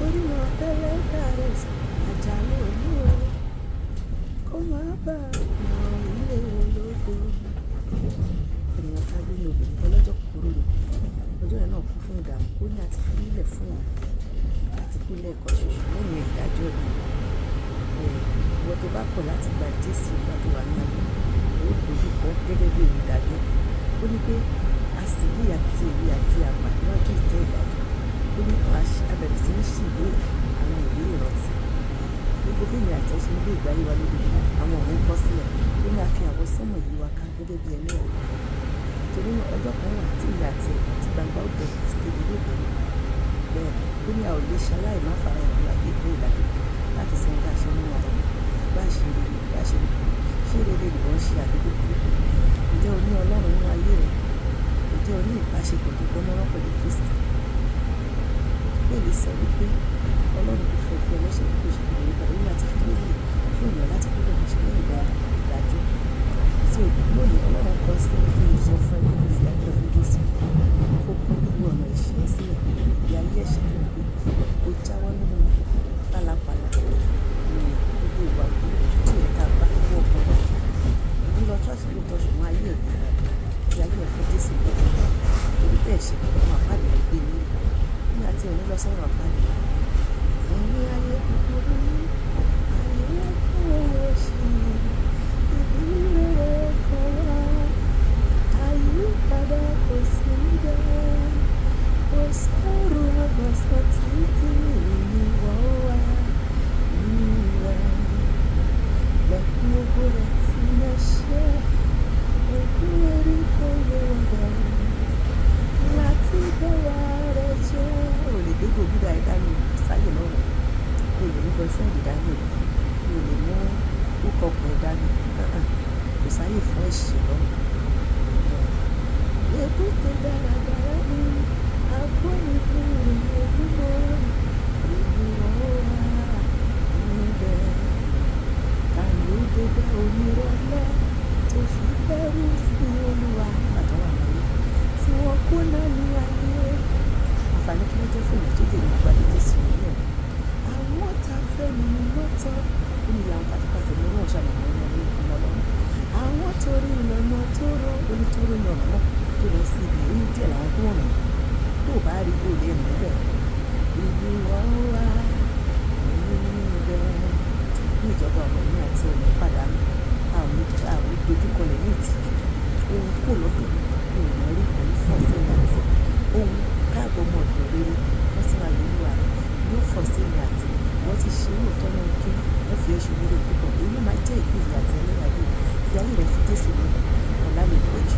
Torí náà tẹ́lẹ̀ dàrẹ́ àjà lónìí o. Kó má bà mọ ilé ológo. Ènìyàn ká gbé ní obìnrin ọlọ́jọ́ kúkúrú ni. Ọjọ́ yẹn náà kún fún ìdààmú. Ó ní àti fi ilẹ̀ fún òun láti kú lẹ́ẹ̀kan ṣoṣo lẹ́yìn ìdájọ́ ni. Ìwọ tó bá kọ̀ láti gba Jésù nígbà tó wà ní ayé, ó dojú kọ gẹ́gẹ́ bí olùdájọ́. Ó ní pé a sì rí àti èwe àti àgbà níwájú ìtẹ́ ìdájọ́. Ó ní a bẹ̀rẹ̀ sí ní ṣí ìwé àwọn ìwé ìrántí. Gbogbo bí èmi àti ẹ ṣe ń gbé ìgbé ayé wa lójoojúmọ́, àwọn ọ̀run kọ sílẹ̀. Ó ní a fi àwọsánmọ̀ yí wa ká gẹ́gẹ́ bí ẹlẹ́rìí. Torí náà ọjọ́ kan wà tí èmi àti ẹ tí gbangba ó bẹ̀rẹ̀ tí kedere ó bẹ̀rẹ̀. Bẹ́ẹ̀ ni, ó ní a ò lè ṣaláì má farahàn níwájú ìtẹ́ ìdájọ́ láti sọ ohun tí a ṣe nínú ara wa. Bá ṣe rere, bá ṣe búburú. Ṣé rere ni ìwọ ń ṣe àbí búburú? Ǹjẹ́ o ní Ọlọ́run nínú ayé rẹ? Ǹjẹ́ o ní ìbáṣepọ̀ tó dánmọ́rán pẹ̀lú Kristi? Bíbélì sọ wípé Ọlọ́run kò fẹ́ kí ẹlẹ́ṣẹ̀ kú kó ṣe kúrò nípa òun láti fi lélẹ̀ fún ènìyàn láti kúrò ní ṣe lẹ́yìn ìdájọ́. Tí lónìí Ọlọ́run kọ sí mi kí n sọ fún ẹ pé kó fi ayé rẹ fún Jésù. Kó kọ gbogbo ọ̀nà ẹ̀ṣẹ̀ sílẹ̀, ìgbé ayé ẹ̀ṣẹ̀ tó ń gbé. Kó jáwọ́ nínú pálapàla, gbogbo ìwà burúkú tí ó yẹ ká bá lọ́wọ́ ọkọ náà. Èmi lọ church lóòótọ́ ṣùgbọ́n ayé ò dára. Fi ayé rẹ fún Jésù lónìí. Torí bẹ́ẹ̀ ṣe ọ̀run àpáàdì ló gbé mi. Èmi àti ẹ ò ní lọ sọ́run àpáàdì. Ẹ̀yin ayé búburú, ayé òṣì, ibi rere kan wà. Àyípadà kò sí níbẹ̀. Kò sọ̀rọ̀ àgbọ̀sọ̀ títí ìwọ wà níbẹ̀. Lẹ́kùn ògo rẹ̀ tí mẹ́ṣẹ́, òkú erí kò lè wọ̀ láti bá wa rẹ̀ jẹ́. O lè gbé gbòógì dání sáyé lọ́run. O lè mú boyfriend dání o. O lè mú hook up ẹ dání. Kò sáyé fún ẹ̀ṣẹ̀ lọ́run. Èbúté dáradára ni a kó ìbúrú ojúmọ́. Ìwọ wà níbẹ̀. Ta ló dé bá onírọ̀lẹ́ tó fi bẹ̀rù sí Olúwa nígbà tó wà láyé tí wọ́n kó náà ní ayé? Àǹfààní kí ló jẹ́ fún ènìyàn tó jèrè gbogbo ayé Jésù nínú ẹ̀. Àwọn tá fẹ́ ni mọ́tọ́. Ó ní àwọn tá ti pàṣẹ ní Ọlọ́run ṣàmọ̀nà wọn ní ọmọ Ọlọ́run. Àwọn tó rí ìlànà tó rọ onítóró ní ọ̀nà náà tó lọ sí ibi ó ní díẹ̀ làwọn tó rìn. Tó bá rí o lè rìn níbẹ̀. Ibi wọ́n wà níbẹ̀. Ní ìjọba ọ̀run èmi àti ẹ ò ní pàdánù. A ò ní dojúkọlẹ̀ ní ìtìjú. Ohun kò lọ́dọ̀ mi ò mọ̀ rí kò ní fọ́ sí èmi àti ẹ. Ohun káàbọ̀ ọmọ ọ̀dọ̀ rere wọ́n sì máa lè Olúwa rẹ̀ yóò fọ́ sí èmi àti ẹ. Wọ́n ti ṣe olóòótọ́ náà kí wọ́n fi ẹ́ ṣe olórí púpọ̀. Èyí ló máa jẹ́ ìpín ìyè àti ẹlẹ́rìí ayé. Fi ayé rẹ fún Jésù lónìí. Ọ̀la lè pẹ́ jù.